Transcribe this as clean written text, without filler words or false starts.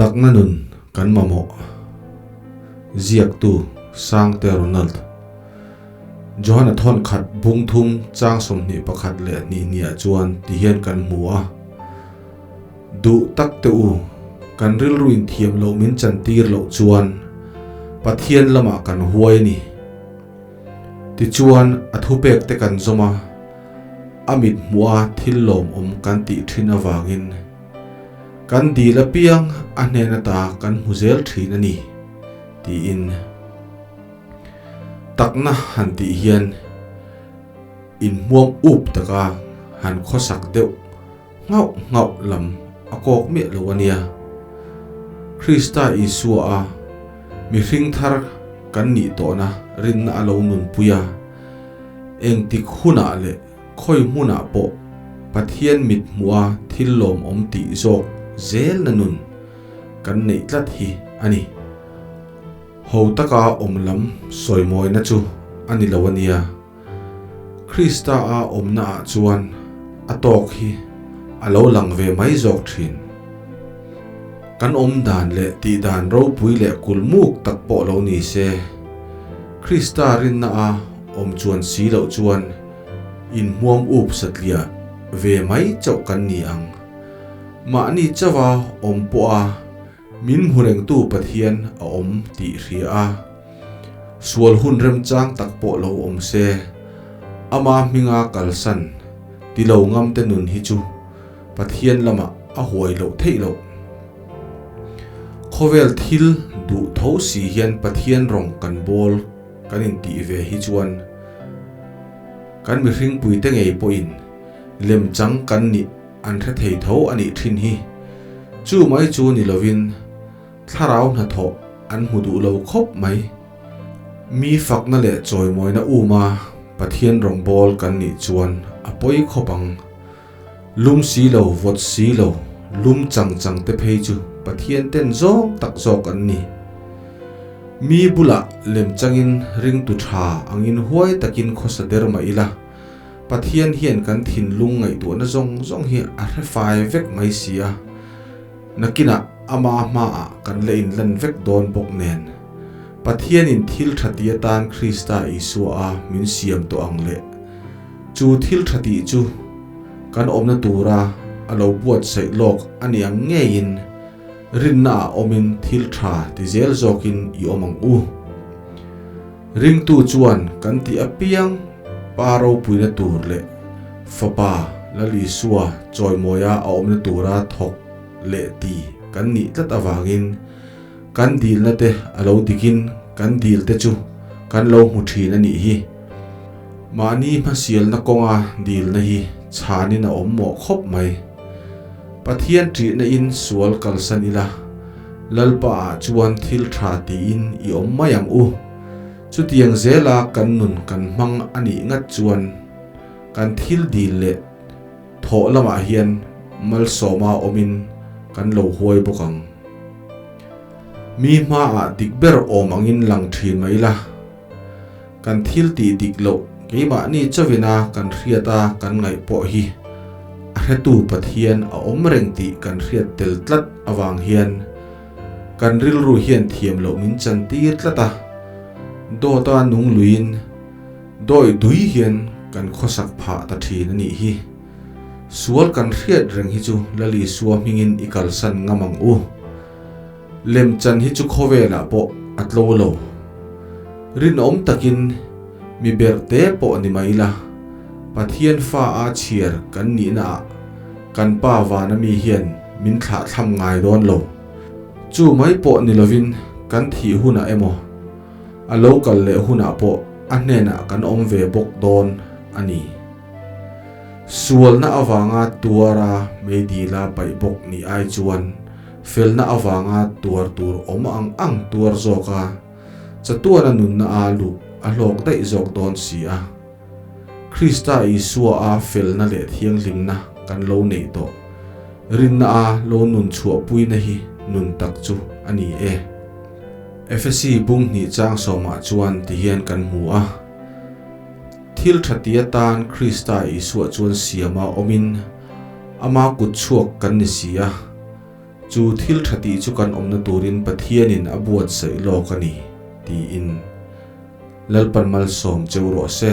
Takna nun kan mamawh. Ziaktu, Sangte Ronald. Johana thawn khat bung thum chang 21 leh hnih hniah chuan tihian kan hmu a, Duh tak teh u, kan rilru inthiam loh min chantir loh chuan Pathian lamah kan huai a ni. Tichuan a thupek te kan zawm a, a mit hmuh a thil lawmawm kan tih thin avangin, Kan dil apiang a hnen ata kan hmu zel thin a ni, tiin takna han tih hian inhmuam up taka han khawsak deuh nghauh nghauh lam a kawk miah lo a nia. Krista Isua a mihring thar kan nih tawhna rinna a lo nunpui a, engtik hunah leh Khawi hmunah pawh Pathian mit hmuha thil lawmawm tih zawk zelna nun kan neih tlat hi a ni. Ho taka awm lam sawimawina chu a ni lo a nia. Krista a awmna ah chuan a tawk hi a lo lang ve mai zawk thin. Kan awm dan leh tih dan ropui leh kulmuk tak pawh lo ni se, Krista rinna a awm chuan si loh chuan inhmuam up satliah ve mai chauh kan ni ang. Mahni chauha awm pawha min hmu rengtu Pathian a awm tih hria a, sual hun remchang tak pawh lo awm se, ama hminga kalsan ti lo ngamte nun hi chu Pathian lamah a huai loh theih loh. Khawvel thil duh tho si hian Pathian rawng kan bawl kan intih ve hi chuan kan mihring puite ngei pawhin lemchang kan nih an hre thei tho a nih thin hi. Chu mai chu ni lovin thlarau hnathawh an hmu duh lo khawp mai. Mi fakna leh chawimawina uma Pathian rawngbawl kan nih chuan a pawi khawp ang. Lum si lo, vawt si lo, lum chang chang te phei chu Pathian ten zawng tak zawk an ni. Mi bulah lem changin ringtu tha angin huai takin khawsa der mah ila, Pathian hian kan thinlung ngaihtuahna zawng zawng hi a hre fai vek mai si a, nakinah ama hmaah kan la inlan vek dawn bawk nen. Pathianin thil tha ti atan Krista Isua a min siam tawh ang le. Chu thil tha tih chu kan awmna tura a lo buatsaih lawk a ni ang ngeiin rinna ah awmin thil tha ti zel zawkin i awm ang u. Ringtu chuan kan tih apiang Pa ropuina tur leh Fapa Lal Isua chawimawia a awmna tura thawk leh ti kan nih tlat avangin Kan dilna te a lo dikin kan dil te chu kan lo hmu thin a nih hi. Mahni hmasialna kawnga dilna hi chhanin a awm mawh khawp mai. Pathian ṭihna in sual kalsan ila, Lalpa ah chuan thil ṭha tiin i awm mai ang u. Chutiang zela kan nun kan hmang a nih ngat chuan kan thil dil leh Thawh lamah hian malsawma awmin kan lo huai bawk ang. Mi hmaah dik ber awm angin lang thin mai la. Kan thil tih dik loh keimahni chauhina kan hriat a kan ngaih pawh hi a hretu Pathian a awm reng tih kan hriat tel tlat avang hian kan rilru hian thiam loh min chantir tlat a, dawta nung luiin Dawi dui hian kan khawsak phah ta thin a nih hi. Sual kan hriat reng hi chu Lali Sua hmingin i kalsan ngam ang u. Lemchan hi chu khawvelah pawh a tlo lo. Rinawm takin mi berh te pawh ni mai la, Pathian fa a chhiar kan nihna ah kan pa vana mi hian min thlah thlam ngai dawn lo. Chu mai pawh ni lovin kan thih hunah emaw, A lo kal leh hunah pawh a hnenah kan awm ve bawk dawn a ni. Sualna avanga tuara meidila paih bawk nih ai chuan felna avanga tuar tur awm ang ang tuar zawka chatuana nunna a luh a hlawk daih zawk dawn si a. Krista Isua a felna leh thianghlimna kan lo neih tawh. Rinna a lo nun chhuahpuina hi nun tak chu a ni e. Efesi bung hnih chang sawmah chuan ti hian kan hmu a, Thil tha ti atan Krista Isua chuan siama awmin ama kut chhuak kan ni si a. Chu thil tha tih chu kan awmna turin Pathianin a buatsaih lawk a ni, tiin. Lalpan malsawm cheu rawh se.